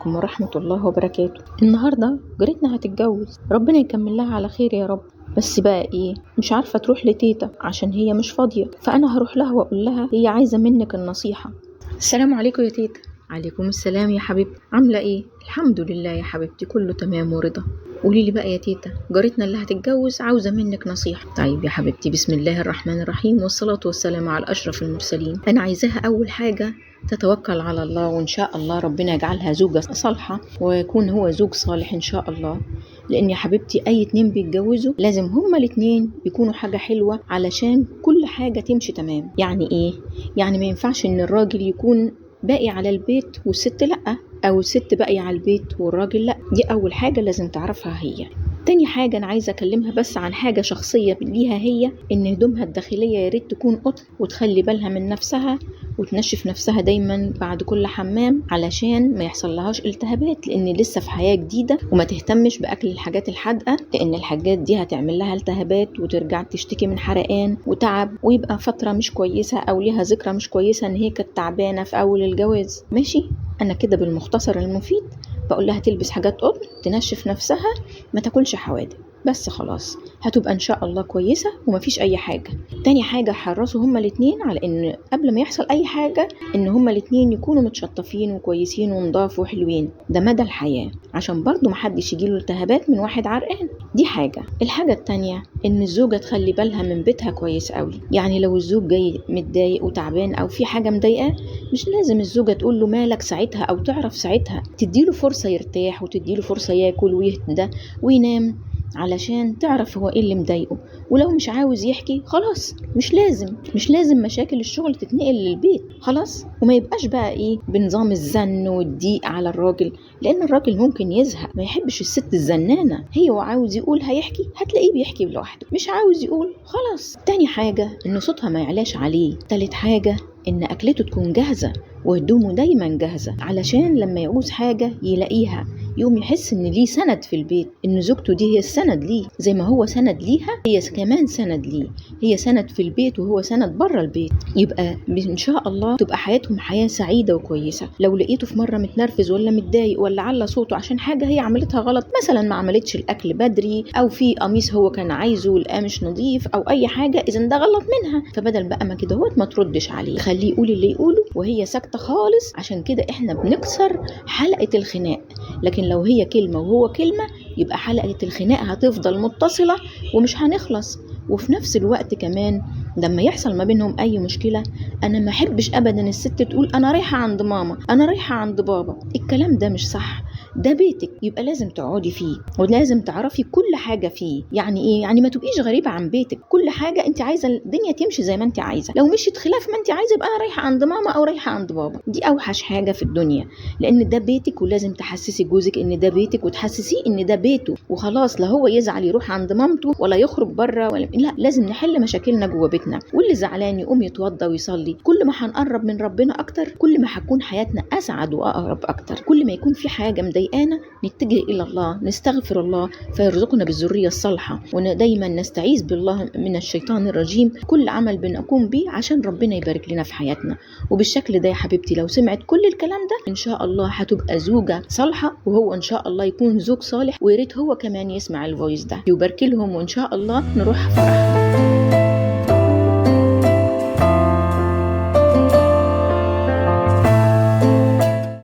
عليكم ورحمة الله وبركاته. النهاردة جارتنا هتتجوز، ربنا يكمل لها على خير يا رب. بس بقى ايه، مش عارفة تروح لتيتا عشان هي مش فاضية، فأنا هروح لها وأقول لها هي عايزة منك النصيحة. السلام عليكم يا تيتا. عليكم السلام يا حبيبتي، عاملة ايه؟ الحمد لله يا حبيبتي، كله تمام ورضا. قولي لي بقى يا تيتا، جارتنا اللي هتتجوز عاوزة منك نصيحة. طيب يا حبيبتي، بسم الله الرحمن الرحيم والصلاة والسلام على أشرف المرسلين. أنا عايزاها أول حاجة تتوكل على الله، وإن شاء الله ربنا يجعلها زوجة صالحة ويكون هو زوج صالح إن شاء الله. لأن يا حبيبتي أي اتنين بيتجوزوا لازم هما الاتنين يكونوا حاجة حلوة علشان كل حاجة تمشي تمام. يعني إيه؟ يعني ما ينفعش إن الراجل يكون باقي على البيت والست لأ، أو الست باقية على البيت والراجل لأ. دي أول حاجة لازم تعرفها هي. تاني حاجة أنا عايزة أكلمها بس عن حاجة شخصية ليها هي، إن هدومها الداخلية يا ريت تكون قطن، وتخلي بالها من نفسها وتنشف نفسها دايما بعد كل حمام علشان ما يحصل لهاش التهابات، لأن لسه في حياة جديدة. وما تهتمش بأكل الحاجات الحادقة، لأن الحاجات دي هتعمل لها التهابات وترجع تشتكي من حرقان وتعب، ويبقى فترة مش كويسة أو ليها ذكرى مش كويسة إن هي كانت تعبانة في أول الجواز. ماشي، أنا كده بالمختصر المفيد بقول لها تلبس حاجات قطن، تنشف نفسها، ما تاكلش حوادق، بس خلاص هتبقى ان شاء الله كويسة ومفيش اي حاجة. تاني حاجة حرصوا هما الاتنين على ان قبل ما يحصل اي حاجة ان هما الاتنين يكونوا متشطفين وكويسين ونضاف وحلوين، ده مدى الحياة، عشان برضو محدش يجيله التهابات من واحد عرقان. دي حاجة. الحاجة التانية ان الزوجة تخلي بالها من بيتها كويس قوي. يعني لو الزوج جاي متضايق وتعبان او في حاجة مضايقاه، مش لازم الزوجة تقول له مالك ساعتها او تعرف ساعتها، تديله فرصة يرتاح وتديله فرصة ياكل ويهدى وينام علشان تعرف هو ايه اللي مضايقه. ولو مش عاوز يحكي خلاص، مش لازم مشاكل الشغل تتنقل للبيت خلاص. وما يبقاش بقى ايه بنظام الزن والضيق على الراجل، لان الراجل ممكن يزهق، ما يحبش الست الزنانه. هي وعاوز يقول هيحكي، هتلاقيه بيحكي لوحده، مش عاوز يقول خلاص. تاني حاجة ان صوتها ما يعلاش عليه. تالت حاجة ان اكلته تكون جاهزة وهدومه دايما جاهزة، علشان لما يعوز حاجة يلاقيها، يقوم يحس ان ليه سند في البيت، ان زوجته دي هي السند ليه، زي ما هو سند ليها هي كمان سند ليه، هي سند في البيت وهو سند بره البيت. يبقى ان شاء الله تبقى حياتهم حياة سعيدة وكويسة. لو لقيته في مرة متنرفز ولا متضايق ولا على صوته عشان حاجة هي عملتها غلط، مثلا ما عملتش الاكل بدري، او في قميص هو كان عايزه ولقاه مش نظيف، او اي حاجة، اذا ده غلط منها، فبدل بقى ما كده هوت ما تردش عليه، خليه يقول اللي يقوله وهي ساكتة خالص. عشان كده احنا بنكسر حلقة الخناق. لكن لو هي كلمة وهو كلمة يبقى حلقة الخناق هتفضل متصلة ومش هنخلص. وفي نفس الوقت كمان لما يحصل ما بينهم أي مشكلة، أنا ما أحبش أبدا الست تقول أنا رايحة عند ماما، أنا رايحة عند بابا. الكلام ده مش صح. ده بيتك، يبقى لازم تقعدي فيه ولازم تعرفي كل حاجة فيه. يعني إيه؟ يعني ما تبقيش غريبة عن بيتك، كل حاجة أنت عايزة الدنيا تمشي زي ما أنت عايزة. لو مشيت خلاف ما أنت عايزة يبقى أنا رايحة عند ماما أو رايحة عند بابا. دي أوحش حاجة في الدنيا، لأن ده بيتك ولازم تحسسي جوزك إن ده بيتك وتحسسيه إن ده بيته وخلاص. لا هو يزعل يروح عند مامته ولا يخرج بره ولا لا، لازم نحل مشاكلنا جوه بيتنا. واللي زعلان يقوم يتوضى ويصلي. كل ما هنقرب من ربنا اكتر كل ما هتكون حياتنا اسعد واقرب اكتر. كل ما يكون في حاجة مضايقانا نتجه الى الله، نستغفر الله فيرزقنا بالذريه الصالحة، ودايما نستعيذ بالله من الشيطان الرجيم كل عمل بنقوم بيه عشان ربنا يبارك لنا في حياتنا. وبالشكل ده يا حبيبتي لو سمعت كل الكلام ده ان شاء الله هتبقى زوجه صالحه، وهو ان شاء الله يكون زوج صالح. ويا ريت هو كمان يسمع الفويس ده يبارك لهم، وان شاء الله نروح فرح.